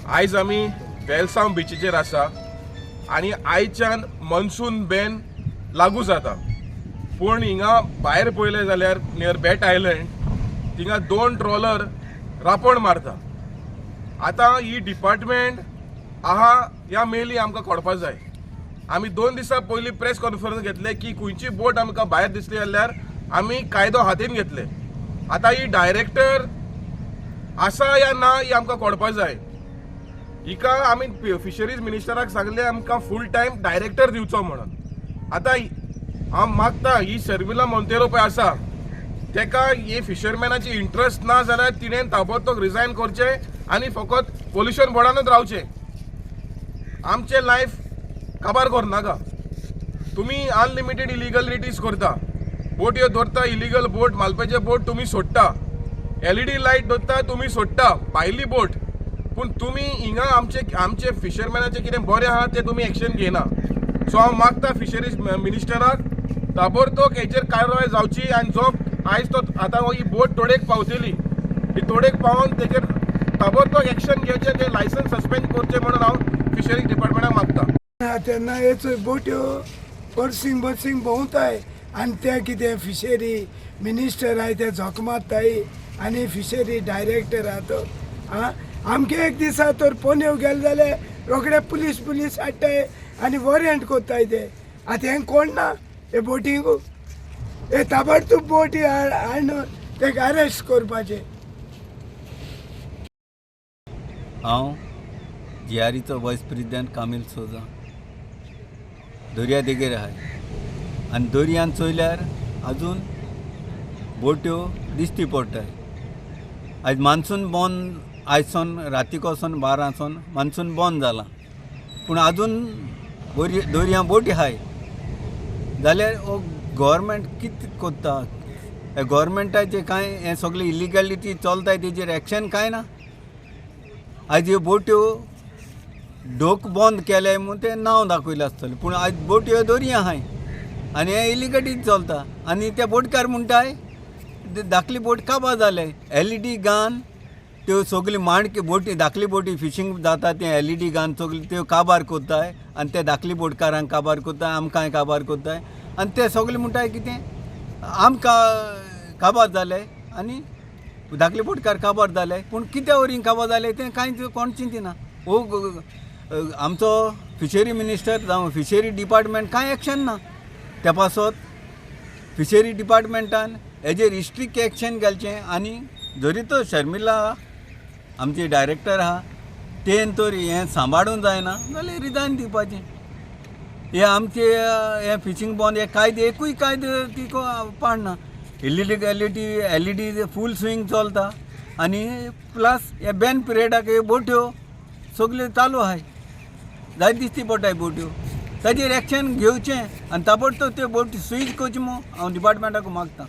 आयज आमी वेलसांव बिचीचेर आसा आनी आयच्यान मॉन्सून बॅन लागू जाता. पूण हिंगा भायर पळयलें जाल्यार नियर बेट आयलंड थिंगा 2 ट्रॉलर रांपण मारता. आतां ही डिपार्टमेंट आहा या मेली आमकां कळपा जाय. आमी 2 दिसां पयलीं प्रेस कॉन्फरन्स घेतले की खंयची बोट आमकां भायर दिसली जाल्यार आमी कायदो हातीन घेतले. आतां ही डायरेक्टर आसा या ना ही आमकां कळपा जाय. हिका आमी फिशरीज मिनिस्टराक सांगले आमकां फूल टायम डायरेक्टर दिवचो म्हणून. आतां हांव मागता ही शर्मिला मोंतेरो पळय आसा तेका ही फिशरमॅनाची इंट्रस्ट ना जाल्यार तिणें ताबडतोब रिजायन करचें आनी फकत पोल्युशन बोर्डानूच रावचें. आमचें लायफ काबार करनाका. तुमी अनलिमिटेड इलिगलिटीज करता, बोटयो दवरता, इलिगल बोट, मालपेचे बोट तुमी सोडटा, एलईडी लायट दवरता तुमी सोडटा, भायली बोट. पूण तुमी हिंगा आमचे आमचे फिशरमॅनाचें कितें बरें आहा तें तुमी एक्शन घेयना. सो हांव मागता फिशरीज मिनिस्टराक ताबडतोब हेचेर कारवाय जावची आनी जो आयज तो आतां ही बोट तोडेक पावतली, ही तोडेक पावोन तेजेर ताबडतोब एक्शन घेवचें, तें लायसन्स सस्पेंड करचें म्हणून हांव फिशरीज डिपार्टमेंटाक मागता. तेन्ना हे चोय बोट्यो पर्सींग बसींग भोंवताय आनी ते कितें फिशरी मिनिस्टर आहाय ते झोक मारताय आनी फिशरी डायरेक्टर आहा तो आं आमगे एक दिसा तर पोनेव गेले जाल्यार रोखडे पुलीस पुलीस हाडटाय आनी वॉरंट कोत्ताय ते. आतां हें कोण ना हे बोटींक हे ताबडतोब बोटी हाडून तेका अरेस्ट करपाचें. हांव जीआरीचो वायस प्रेजिडेंट कामील सोजा. दर्या देगेर आहाय आनी दर्यान चोयल्यार आजून बोट्यो दिश्टी पडटाय. आयज मान्सून बंद, आयज सावन रातीक वचोन 12 सोन मान्सून बंद जाला, पूण आजून बरी दर्या बोटी आहाय. जाल्यार हो गोवोरमेंट कितें कोत्ता? हे गोवोरमेंटाचें कांय हें सगळें इलिगलिटी चलताय तेजेर एक्शन कांय ना. आयज ह्यो बोट्यो डोक बंद केले म्हूण तें नांव दाखयलें आसतलें, पूण आयज बोट्यो दर्या आहाय आनी हें इलिगली चलता. आनी ते बोटकार म्हणटाय धाकली बोट काबार जाले एलईडी गान त्यो सगल्यो माणक्यो बोटी धाकली बोटी फिशींग जाता तें एलईडी गान सगल्यो त्यो काबार कोत्ताय आनी ते धाकली बोटकारांक काबार कोत्ताय, आमकांय काबार कोत्ताय. आनी ते सगळे म्हणटाय कितें आमकां काबार जाले आनी धाकले बोटकार काबार जाले, पूण कित्या वरी काबार जाले तें कांयच कोण चिंतिना. हो आमचो फिशरी मिनिस्टर जावं फिशरी डिपार्टमेंट कांय एक्शन ना त्या पासत. फिशरी डिपार्टमेंटान हेजेर स्ट्रिक्ट एक्शन घालचें आनी जरी तर शर्मिला आमची डायरेक्टर आहा तेन तर हें सांबाळूंक जायना जाल्यार रिजायन दिवपाचें. हे आमचे हे फिशींग बंद हे कायदे एकूय कायदे ती पाडना. इलिगलिटी एलईडी फूल स्विंग चलता आनी प्लस हे बॅन पिरियडाक ह्यो बोट्यो सगल्यो चालू आहाय, जाय दिश्टी पडटाय बोट्यो. ताजेर एक्शन घेवचें आनी ताबडतोब त्यो बोटी स्विच करच्यो म्हूण हांव डिपार्टमेंटाक मागता.